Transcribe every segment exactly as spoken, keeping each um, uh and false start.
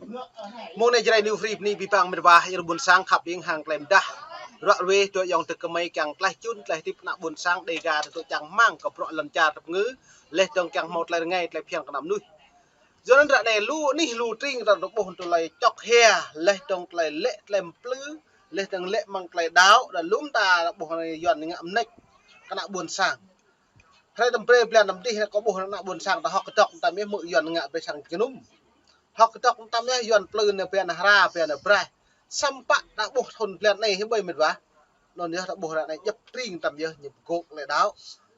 Mông anai Jrai New Free bơni abih bang met wa, ih ƀuôn sang khăp ƀing hăng klem dah. Ruă ruê tui ayŏng adơi kơmơi kiăng tlaih čun, tlaih tip ană ƀuôn sang Dega tơdŏ čang rơmang kơ bruă lŏn čar tơpơngư, laih dơ̆ng kiăng hmâo tơlơi rơngai, tơlơi phiăn kơ ană mơnuih. Yua anŭn ră anai lu anih lu tring ta ƀuh tơlơi čŏk hia, laih dơ̆ng tơlơi lĕ, tơlơi mplư, laih dơ̆ng lĕ mơ̆ng tơlơi đaŏ, đa lŏm ta ƀuh anai Yuan ngă mơneč kơ ană ƀuôn sang. Hrơi tơm brơi blan tơm dih kâo ƀuh ană ƀuôn sang ta hơ̆k kơdŏk tơm yơh mơ̆ Yuan ngă brơi sang jơnum. Hơ̆k kơdŏk tơm yơh Yuan mplư anai bran hra bran braih. Samơ̆ pă ta ƀuh thun blan anai hiư̆m ƀơi met wa. Anŭn yơh ta ƀuh ră anai djŏp tring tơm yơh ñu pơgŏ tơlơi đaŏ.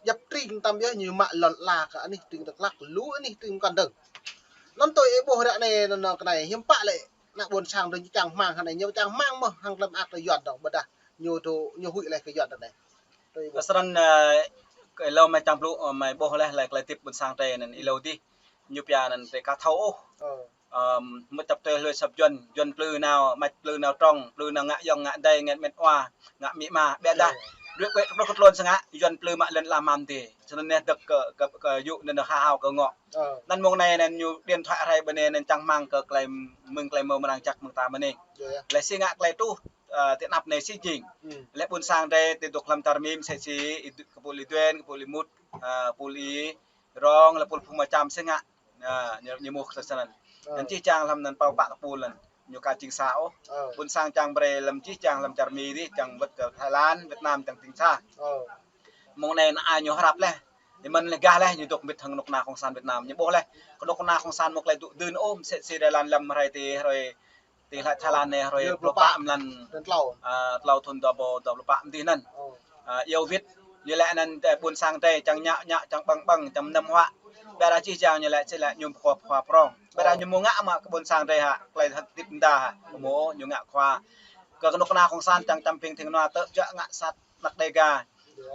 Djŏp tring tơm yơh ñu mă lŏn ala kơ anih tring tơklăk lu anih tring mơkăn dơ̆ng. Anŭn tui ih ƀuh ră anai anŭn kơ anai hiư̆m pă lĕ ană ƀuôn sang dơ̆ng čang rơmang hăng anai ñu čang rơmang mơ̆ hăng klem ak tơ Yuan dơ̆ng ƀôdah ñu tŭ ñu huĭ laih kơ Yuan tơ anai. Tui ih ƀuh. Asrăn, ơ, kơ ih lơ̆m mơi čang blŭ, ơ, mơi ƀuh laih, laih tơlơi tip ƀuôn sang tơ anŭn ih lơ̆m dih. Ñu pia anŭn tơ ka thâo ôh. Ơ. Ơ, mơ̆ čăp tơ hlơi săp Yuan, Yuan mplư nao, măč mplư nao trong, mplư nao ngă ayŏng, ngă adơi, ngă met wa, ngă amĭ ama, ƀiă dah. Ơ. Đuaĭ kuĕ tơpluh kơ tluôn sơngă, Yuan mplư mă lŏn ala mơ̆ng tê. Sơnăn neh dơ̆k kơ, kơ, kơ yŭ anŭn ha hao kơ ngŏ. Ơ. Anŭn mông anai anŭn ñu điện thoại hrơi ƀơi anai anŭn čang rơmang kơ tơlơi mơ̆ng tơlơi mơ̆ mơrang čăk mơ̆ng ta ƀơi anai. Ơ, yơh. Laih si ngă tơlơi truh, ơ, tơnap anai si jing. Ơ. Laih ƀuôn sang tơ, tơ dŏ hlăm čar Mi mơsĕ si, ih dŏ kơ pul ih Duen, kơ pul ih Mut, ơ, pul ih Rong, laih pul phung mơčam si ngă. Ơ, ñu, ñu mŭt kơ sơnăn. Ơ. Anŭn čih čang hlăm anŭn pơpă kơ pul anŭn. Ñu ka jing sa ôh. Ơ. Ƀuôn sang čang brơi hlăm čih čang hlăm čar Mi dih, čang wơ̆t kơ Thái Lan, Việt Nam čang jing sa. Ơ. Mông anai anŭn ai ñu hrăp laih. Ih mơ̆n laih gah laih ñu dŏ mbĭt hăng kơnuk kơna Cộng sản Việt Nam. Ñu ƀuh laih. Kơnuk kơna Cộng sản mơ̆ tơlơi dŏ dưn ôh, mơsĕ si Thái Lan lơ̆m hrơi tơ hrơi tơ hlak Thái Lan anai hrơi pluh pă mlan, ơ, tlâo thun dua ƀâo dua pluh pă mơ̆ng dih anŭn. Ơ. Ơ, iâu wĭt, ñu laĭ anŭn tơ ƀuôn sang tơ čang ñă ñă, čang ƀơ̆ng ƀơ̆ng, čang mơnăm huă. Ƀiă dah čih čang ñu laĭ si laĭ ñu pơkhuă pơkhuă prong. Ƀiă dah ñu mơ̆ ngă mă kơ ƀuôn sang tơ hă, tơlơi hơdip mơda hă, mơ̆ ñu ngă khua. Kơ kơnuk kơna Cộng sản čang čăm ping thing nua tơ̆ jă ngă sat anăk Dega.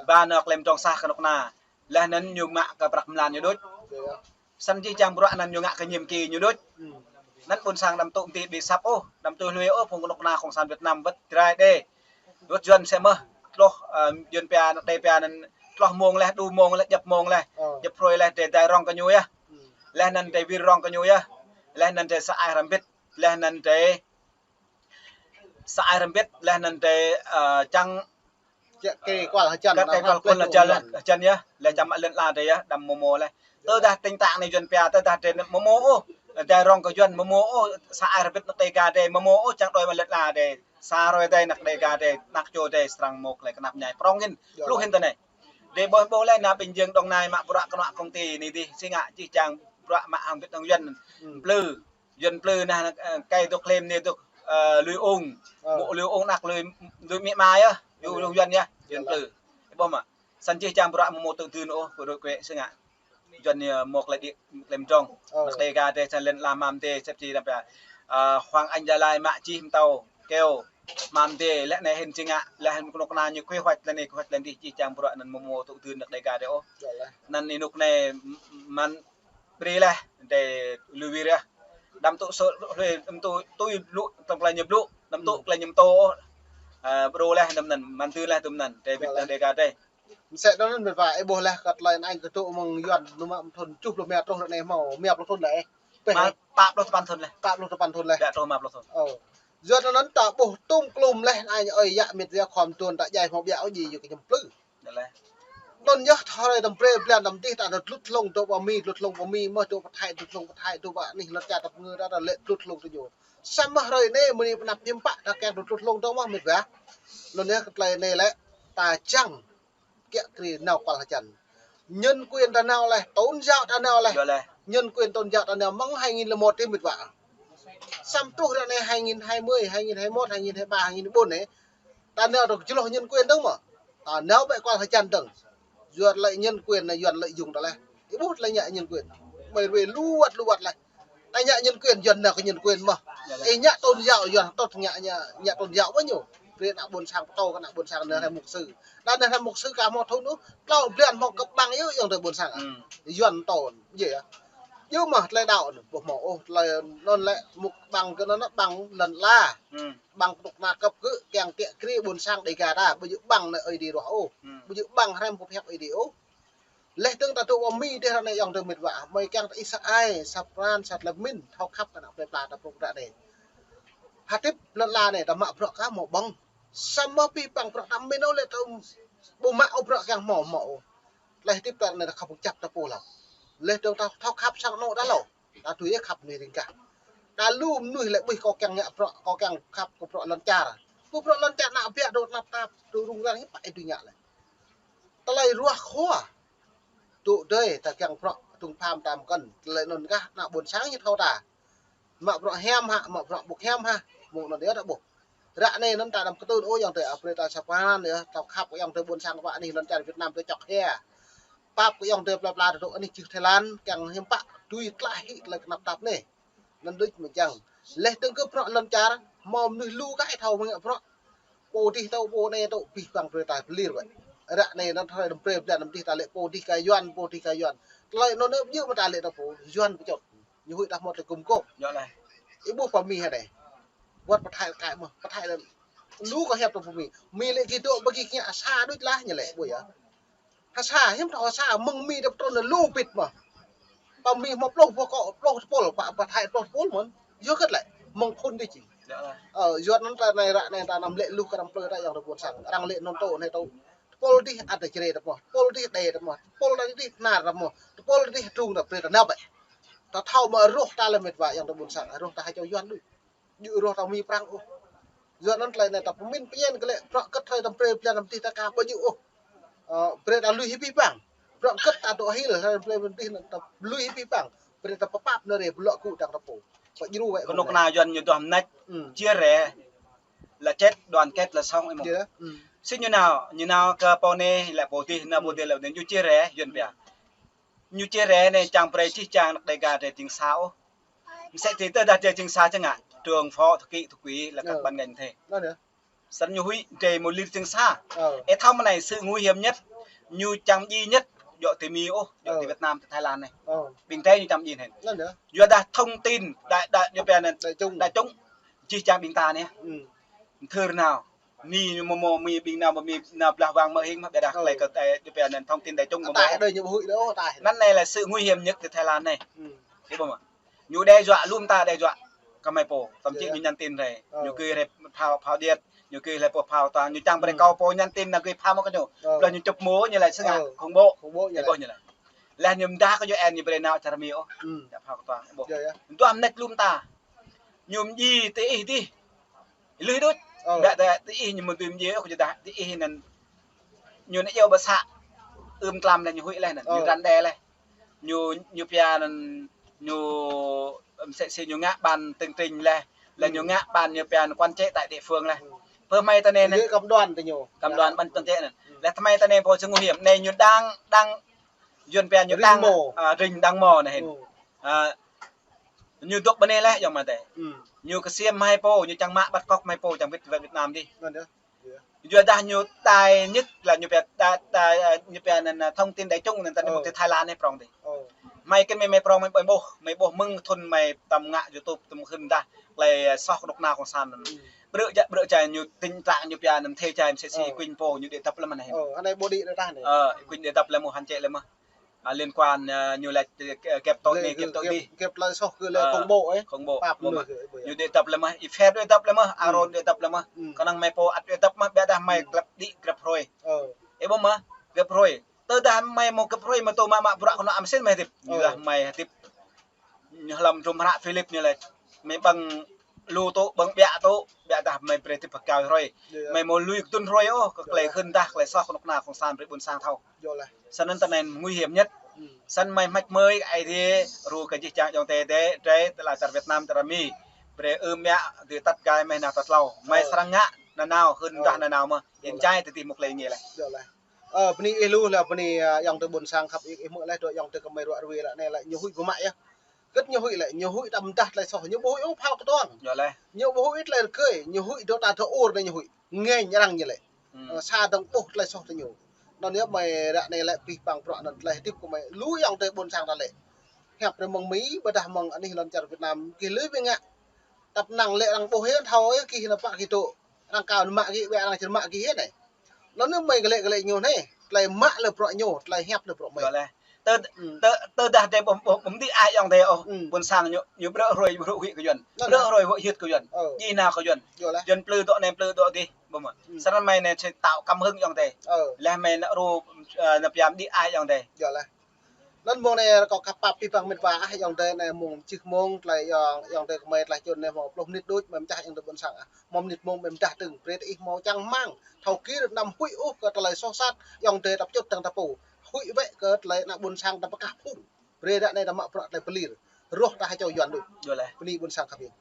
Ba nao klem trong sah kơnuk kơna. Laih anŭn ñu mă kơ prăk mlan ñu đôč. Săn čih čang bruă anŭn ñu ngă kơ nhiệm kỳ ñu đôč. Anŭn ƀuôn sang đăm tŭ mơti ƀu săp ôh, đăm tui hlue ôh, phung kơnuk kơna Cộng sản Việt Nam wơ̆t Jrai đe. Wơ̆t Yuan mơsĕ mơ̆. Tloh, ơ, Yuan pia, anăk đe pia anŭn tloh mông laih, đu mông laih, djŏp mông laih. Ơ. Djŏp hrơi laih, tơ dai rŏng kơ ñu yơh. Laih anŭn tơ wir rŏng kơ ñu yơh. Laih anŭn tơ sa ai hrăm bit. Laih anŭn tơ sa ai hrăm bit, laih anŭn tơ, ơ, čang kiă kơ kual hơjăn, kiă kơ kual hơjăn, hơjăn yơh, laih čang mă lŏn ala tơ yơh, đăm mơmŏ laih. Tơdah tơ̆ng tang anai Yuan pia, tơdah tơ mơmŏ ôh, dai rŏng kơ Yuan mơmŏ ôh, sa ai hrăm bit anăk Dega tơ mơmŏ ôh, čang đuaĭ mă lŏn ala tơ, sa hrơi tơ anăk Dega tơ, anăk čô tơ, srăng mơ̆ tơlơi kơnap ñai prong hĭn, pluh hĭn tơ anai. Tơ ƀôh ƀôh laih ană ƀing jing Đồng Nai mă bruă kơnuk kơna Công ty anai dih, si ngă čih čang bruă mă hăng bit hăng Yuan, mplư. Yuan mplư nah, ơ, kơi dŏ klem anai dŏ, ơ, lui ung. Ơ. Mŭ lui ung anăk lui, lui amĭ ama yơh. Yu, yu Yuan yơh. Yuan mplư. Ƀôh mă. Săn čih čang bruă mơ̆ mơ̆ tŭ dưn ôh, kơ đôč kuĕ si ngă. Yuan anai mơ̆ tơlơi đĭ, klem trong. Ơ. Anăk Dega tơ săn lŏn ala mơ̆ng tê, sep či đăm pia. Ơ, Hoàng Anh Gia Lai mă čih mơtâo, keo, mơ̆ng tê, laih anai hĭn si ngă, laih hĭn kơnuk kơna ñu kuĕ hoač lŏn anai, kuĕ hoač lŏn dih, čih čang bruă anŭn mơ̆ mơ̆ tŭ dưn anăk Dega tơ ôh. Anŭn ih nuk anai mơ̆n Brơi laih, tơ lui wir yơh. Đăm tŭ sơ, lui, đăm tŭ, tui blŭ, tơ̆ng tơlơi ñu blŭ, đăm tŭ tơlơi ñu mơtô. Ơ, brơi laih, đăm anŭn, mơ̆n tơ laih, tơ̆m anŭn, tơ bit laih, Dega tơ. Mơsĕ anŭn met wa, ih ƀuh laih kơ tơlơi anai kơ tŭ mơ̆ng Yuan, nŭ mă thun tơjuh pluh rơma truh ră anai hmâo rơma pluh thun laih. Pă pluh tơpăn thun laih. Pă pluh tơpăn thun laih. Ƀiă truh rơma pluh thun. Ơ. Yua anŭn ta ƀuh tŭm klum laih, anai ơi yă met wa khom tuan ta djai hmâo ƀiă ôh djai yua kơ ñu mplư. Anŭn yơh hrơi tơm brơi blan tơm dih ta dŏ tlut hlung dŏ pơ Mi, tlut hlung pơ Mi mơ̆ dŏ pơ Thái, tlut hlung pơ Thái, dŏ pơ anih lŏn čar ta pơngư ta, ta lĕ tlut hlung tơ ñu. Samơ̆ hrơi anai mơ̆ anai pơnăp hiư̆m pă ta kiăng dŏ tlut hlung dŏ mơ̆ met wa. Anŭn yơh kơ tơlơi anai lĕ ta čang kiă kriê nao kual hơjăn. Nhân quyền ta nao laih, tôn giáo ta nao laih. Nhân quyền tôn giáo ta nao mơ̆ng hai nghìn lẻ một tơ met wa. Samơ̆ truh ră anai hai nghìn hai mươi, hai nghìn hai mươi mốt, hai nghìn hai mươi ba, hai nghìn hai mươi bốn anai. Ta nao dŏ kơ jơlah nhân quyền dơ̆ng mơ̆. Ta nao ƀơi kual hơjăn dơ̆ng. Yuan lợi nhân quyền anai Yuan lợi dụng ta laih. Ih ƀuh tơlơi ngă nhân quyền. Mơi ruai lu wơ̆t lu wơ̆t laih. Ta ngă nhân quyền Yuan nao kơ nhân quyền mơ̆. Ih ngă tôn giáo Yuan tŏt ngă, ngă, ngă tôn giáo mơ̆ ñu. Brơi ană ƀuôn sang pơtô kơ ană ƀuôn sang nao hrăm mục sư. Đa nao hrăm mục sư ka hmâo thun ôh, tlâo blan hmâo kơ ƀăng yơh ayŏng adơi ƀuôn sang. Yuan tôn, yơh. Yơh mơ̆ tơlơi đaŏ anŭn, ƀu hmâo ôh, tơlơi anŭn lĕ mŭk ƀăng kơ anŭn ƀăng lŏn ala. Ƀăng kơnuk kơna kơp kơ kiăng kiă kriê ƀuôn sang Dega ta, ƀu djơ̆ ƀăng anai Ơi Adai ruah ôh. Ƀu djơ̆ ƀăng hrăm kơ pơhiăp Ơi Adai ôh. Laih dơ̆ng ta dŏ ƀơi Mi dih ră anai ayŏng adơi met wa. Mơi kiăng ta ih sa ai, sa pran, sa tơlơi pơmĭn, thâo khăp kơ ană plơi pla ta pơpŭ ră anai. Hơdip lŏn ala anai ta mă bruă kơ hmâo ƀơ̆ng. Samơ̆ abih bang bruă ta pơmĭn ôh lĕ ta ƀu mă ôh bruă kiăng hmâo hmâo ôh. Laih hơdip ta anai ta khăp pơčăp ta pô lăm. Laih dơ̆ng ta thâo khăp sang anŏ ta hlâo. Ta tui yơh khăp mơnuih ring gah. Ta lu mơnuih lĕ ƀuh kâo kiăng ngă bruă, kâo kiăng khăp kơ bruă lŏn čar. Kơ bruă lŏn čar ană biă dŏ tơnap tap, dŏ rŭng răng hiư̆m pă ih dưi ngă lĕ. Tơlơi ruah khua. Dŏ dơi ta kiăng bruă tŭng pham tam kăn. Tơlơi anŭn gah ană ƀôn sang ñu thâo ta. Mă bruă hiam hă, mă bruă ƀu hiam hă, mơ̆ng anŭn yơh ta ƀuh. Ră anai anŭn ta anăm kơtưn ôh ayŏng adơi, ă brơi ta sa pran yơh, ta khăp kơ ayŏng adơi ƀôn sang pă anih lŏn čar Việt Nam ta čŏk hia. Pap kơ ayŏng adơi plơi pla ta dŏ anih čih Thái Lan, kiăng hiư̆m pă, tui tlaih hĭ tơlơi tơnap tap anai. Anŭn đôč mơ̆ng čang. Laih dơ̆ng kơ bruă lŏn čar, hmâo mơnuih lu kơ ih thâo mơ̆ng bruă. Pô dih tŏ, pô anai tŏ, abih bang brơi ta pơlir wơ̆t. Ră anai anŭn thâo đăm brơi blan đăm dih ta lĕ pô dih kơ Yuan, pô dih kơ Yuan. Tơlơi anŭn anai ƀu djơ̆ mơ̆ ta lĕ ta pô, Yuan pơčŏt. Ñu huĭ ta hmâo tơlơi gum gôp. Ñu lĕ. Ih ƀuh pơ Mi hă anai. Wơ̆t pơthai kơ mơ̆, pơthai anŭn. Lu kơ hiăp ta pơ Mi. Mi lĕ gih dŏ ƀơi gih kiăng sa đôč lah ñu lĕ, ƀuh yơh. Ha sa, hiư̆m thâo ha sa, mơ̆ng Mi ta pơtrŭn anŭn lu bit mơ̆. Pơ Mi hmâo pluh boh kŏ, pluh tơpul, pă, pơthai pluh tơpul mơ̆n. Yua hơget lĕ, mơ̆ng phŭn dih či. Ơ, yua anŭn ta anai ră anai ta anăm lĕ luh kơ arăng plơi ta ayŏng adơi ƀôn sang. Arăng lĕ anŭn tŏ anai tŏ. Tơpul dih ăt ta čơrê ta pô, tơpul dih đe ta pô, tơpul dih nar ta pô, tơpul dih hơdrung ta brơi ta nao bĕ. Ta thâo mơ̆ rŏh ta lĕ met wa ayŏng adơi ƀôn sang, rŏh ta ha čô Yuan đôč. Djơ̆ rŏh ta Mi Prăng ôh. Yua anŭn tơlơi anai ta pơmĭn pơñen kơ lĕ, bruă hơget hrơi đăm brơi blan đăm dih ta ka ƀu djơ̆ ôh. Ơ, brơi ta lui hĭ abih bang. Bruă hơget ta dŏ hil, hrơi đăm brơi blan dih ta lui hĭ abih bang. Brơi ta pơpap nao rai pơlŏ gŭ dăng ta pô. Pơdjru wơ̆t. Kơnuk kơna Yuan ñu duah mơneč. Chia rẽ là chết, đoàn kết là sống, ih mơ̆. Yơh. Sĭt ñu nao, ñu nao kơ pô anai lĕ pô dih, nao pô dih lĕ pô dih, ñu chia rẽ, Yuan pia. Ñu chia rẽ anai čang brơi čih čang anăk Đêga drơi jing sa ôh. Msĕ si tơdah drơi jing sa čang ngă, trưởng phó, thư ký, thư ký là các ban ngành thế. Snăn ñu huĭ drơi mơ̆ lir jing sa. Ơ. Ih thâo mơ̆ anai sự nguy hiểm nhất, ñu čang djai nhất, djŏ ti Mi ôh, djŏ ti Việt Nam, ti Thái Lan anai. Ƀing drơi ñu čang djai anai. Yua dah thông tin đại, đại, ñu pia anŭn, đại chúng, đại chúng, jih jang ƀing ta anai. Thơr nao. Ni ñu mơ̆ mơ̆ Mi ƀing nao mơ̆ Mi nao blah wang mơ̆ hing mơ̆ ƀiădah tơlơi kơ tơlơi ñu pia anŭn thông tin đại chúng mơ̆ mơ̆. Anŭn anai là sự nguy hiểm nhất ti Thái Lan anai. Ih ƀuh mơ̆. Ñu đe dọa, lŏm ta đe dọa. Kơ mơi pô, thậm chí ñu nhắn tin rai. Ñu gửi rai phao, phao điêt, ñu gửi rai pô phao ta, ñu čang brơi kâo pô nhắn tin nao gửi phao mơ̆ kơ ñu. Lĕ ñu čŭp mơ̆ ñu lĕ sưng ngă khủng bố. Khủng bố ñu lĕ. Ih ƀuh ñu lĕ. Lĕ ñu mơdah kơ ñu en ñu brơi nao čar Mi ôh. Čar phao kơ tuang, ih ƀuh. Ñu duah mơneč lŏm ta. Ñu mơdjai ti ih dih. Lui đôč. Ƀiădah ti ih ñu mơ̆ dưi mơdjai ôh, kơ yua dah ti ih anŭn. Ñu anŭn iâu ƀă să. Ưm tlam lĕ ñu huĭ leh anŭn. Ñu răn đe leh. Ñu, ñu pia anŭn, ñu, msĕ si ñu ngă ban tơ̆ng tring leh. Lĕ ñu ngă ban ñu pia anŭn quản chế tại địa phương leh. Pơ hmei ta anai anŭn. Cắm đoàn ti ñu. Cắm đoàn ban quản chế anŭn. Lĕ hmei ta anai pô sưng nguy hiểm. Anai ñu đang, đang, Yuan pia ñu đang, ơ, rĭng đang mơ̆ anai hĭn. Ơ, Ñu dŏ ƀơi anai leh ayŏng amai adơi. Ñu ksiêm hmei pô, ñu čang mă bắt cóc hmei pô, čang wĭt wĕ Việt Nam dih. Yua dah ñu đài nhất là ñu pia đài, đài, ơ, ñu pia anŭn, ơ, thông tin đại chúng anŭn ta anŭn mơ̆ng ti Thái Lan anai prŏng dih. Hmei kơ hmei, hmei prŏng hmei ƀuh, hmei ƀuh mơ̆ng thŭn hmei tăm ngă YouTube tăm hưn dah, tơlơi, ơ, soh kơnuk kơna cộng sản anŭn. Brơi jă, brơi jă ñu tình trạng ñu pia anŭn thế jai msĕ si Ikuñ pô ñu đĭ dăp lăm anai. Ikuñ đĭ dăp lăm mơ̆, hăn čĕ lăm mơ̆. À, liên quan, à, ñu lĕ, à, kep tô̆ anai, kep tô̆ dih. Kep tơlơi soh kơ lĕ khủng bố, ơ. Khủng bố. Pap mơ̆. Ñu đĭ dăp lăm mơ̆, ih Pher đĭ dăp lăm mơ̆, Aron đĭ dăp lăm mơ̆. Kơnơ̆ng hmei pô ăt đĭ dăp mơ̆, ƀiădah hmei grăp đĭ, grăp hrơi. Ih ƀuh mơ̆, grăp hrơi. Tơdah hmei mơ̆ grăp hrơi mơ̆ tơl mă, mă bruă kơnuk kơna mơsĭn hmei hơdip. Ñu dah hmei hơdip. Ñu hlăm hrŏm hră Philip ñu lĕ, hmei ƀơ̆ng lu tŏ, ƀơ̆ng ƀiă tŏ, ƀiădah hmei brơi hơdip pơkăl hrơi. Hmei mơ̆ lui kơdŭn hrơi ôh, kơ tơlơi hưn dah, tơlơi soh kơnuk kơna cộng sản brơi ƀôn sang thâo. Snăn tơlơi anai nguy hiểm nhất. Snăn hmei hmăč mơi Ơi Adai, rŭ kơ jih jang ayŏng adơi, adơi, adơi, tơlơi čar Việt Nam, čar Mi. Brơi ưm mă, dưi tăt gai hmei nao tăt hlâo. Hmei srăng ngă nanao, hưn dah nanao mơ̆. Ih jai tơdih mơ̆ tơlơi ngă leh. Ơ, bơni ih lu lĕ bơni, ơ, ayŏng adơi ƀôn sang khăp ih, ih mơ̆ leh dŏ ayŏng adơi kơ hmei ruă ruai lĕ anai lĕ ñu huĭ ƀu mă yơh. Hơget ñu huĭ lĕ, ñu huĭ đăm dah tơlơi soh, ñu ƀu huĭ ôh phao kơtuang. Ñu ƀu huĭ tơlơi rơgơi, ñu huĭ dŏ ta dŏ ur anai ñu huĭ. Ngĕñ arăng ñu lĕ. Ơ, sa dơ̆ng ƀuh tơlơi soh tơ ñu. Anŭn yơh hmei ră anai lĕ abih bang bruă anŭn tơlơi hơdip kơ hmei. Lu ayŏng adơi ƀôn sang ta lĕ. Hiăp brơi mơ̆ng Mi, ƀiădah mơ̆ng anih lŏn čar Việt Nam, gih lui ƀing ngă. Tăp năng lĕ arăng ƀuh yơh thâo yơh gih nao pă gih dŏ. Arăng kâo nao mă gih, ƀiă arăng čơr mă gih yơh anai. Anŭn yơh hmei glĕ glĕ ñu anai. Tơlơi mă lĕ bruă ñu, tơlơi hiăp lĕ bruă mơi. Yua lĕ. Tơ, hmm, tơ, tơdah dêh ƀu, ƀu, ƀu mơdih ai ayŏng adơi ôh. Hmm. Ƀôn sang ñu, ñu brơi hrơi, brơi huĭ kơ Yuan. Anŭn. Brơi hrơi huĭ hyưt kơ Yuan. Ơ. Djai nao kơ Yuan. Yua lĕ. Yuan plư dŏ anai plư dŏ dih. Ƀu mă. Hmm. Sơrăn mơi anai či tạo cảm hứng ayŏng adơi. Ơ. Leh mơi nao ru, ơ, nao pơyam đĭ ai ayŏng adơi. Yua lĕ. Anŭn mơ̆ng anai kâo kăp pap abih bang met wa ah, ayŏng adơi anai mơ̆ng čih mơ̆ng tơlơi ayŏng, ayŏng adơi kơmơi tơlơi čun anai hmâo pluh mơnit đôč, mơi mơdah ayŏng adơi ƀôn sang ah. Hmâo mơnit mơ̆ng mơi mơdah tơ̆ng, brơi ih hmâo čang rơmang thâo gir anăm huĭ ôh kơ tơlơi soh sat, ayŏng adơi ta pơčut dơ̆ng ta pô. Huĭ wơ̆t kơ tơlơi ană ƀôn sang ta pơkah phung. Brơi ră anai ta mă bruă tơlơi pơlir. Rŏh ta hơčâo Yuan đôč. Yua lĕ. Bơni ƀôn sang khăp yơh.